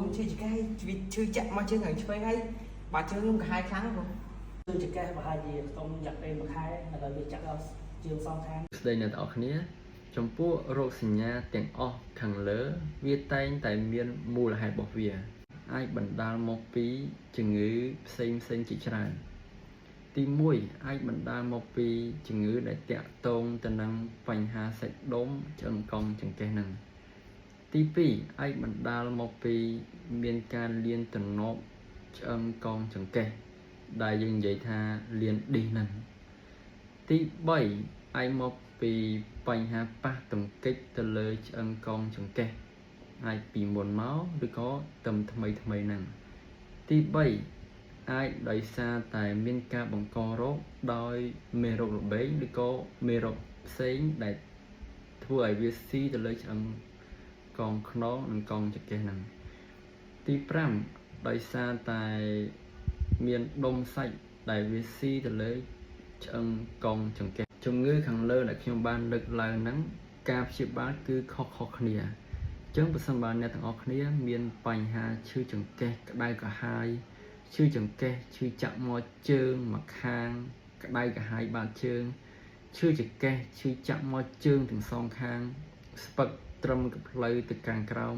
ខ្ញុំឈឺចង្កេះវាឈឺចាក់មកជើងខាងឆ្វេងហើយបាទជើងខ្ញុំក្រហាយខ្លាំងណាស់បង ជើងចង្កេះប្រហែលជាខ្ទង់រយៈពេល1ខែឥឡូវវាចាក់ដល់ជើងសងខាង ស្តីអ្នកទាំងអស់គ្នា ចំពោះរោគសញ្ញាទាំងអស់ខាងលើ វាតែងតែមានមូលហេតុរបស់វា អាចបណ្ដាលមកពីជំងឺផ្សេងផ្សេងៗជាច្រើន ទី1អាចបណ្ដាលមកពីជំងឺដែលតាក់ទងទៅនឹងបញ្ហាសាច់ដុំឆ្អឹងកង់ចង្កេះហ្នឹងទី2អាចបណ្ដាលមកពីមានការលៀនទ្រនាប់ឆ្អឹងកង់ចង្កេះដែលយើងនិយាយថាលៀនឌីសហ្នឹង ទី3អាចមកពីបញ្ហាប៉ះទង្គិចទៅលើឆ្អឹងកងចង្កេះអាចពីមុនមកឬក៏ទឹមថ្មីថ្មីហ្នឹងទី3អាចដោយសារតែមានការបង្ករោគដោយមេរោគរបេងឬក៏មេរោគផ្សេងដែលធ្វើឲ្យវាស៊ីទៅលើឆ្អឹងកងខ្នងនិងកងចង្កេះហ្នឹងទី5ដោយសារតែមានដុំសាច់ដែលវាស៊ីទៅលើ ឆ្អឹងកងចង្កេះជំងឺខាងលើដែលខ្ញុំបានលើកឡើងហ្នឹងការព្យាបាលគឺខុសៗគ្នាអញ្ចឹងបើសិនបើអ្នកទាំងអស់គ្នាមានបញ្ហាឈឺចង្កេះក្តៅក្រហាយឈឺចង្កេះឈឺចាក់មកជើងមកខាង ក្តៅក្រហាយបាតជើងឈឺចង្កេះឈឺចាក់មកជើងទាំងសងខាង ស្ពឹកត្រឹមកផ្លូវទៅខាងក្រោម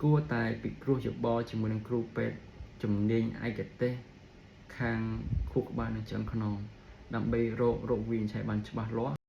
គួរតែពិគ្រោះយោបល់ជាមួយនឹងគ្រូពេទ្យជំនាញឯកទេសខាងខួរក្បាលនិងឆ្អឹងខ្នង ដើម្បីរករោគវិនិច្ឆ័យបានច្បាស់លាស់។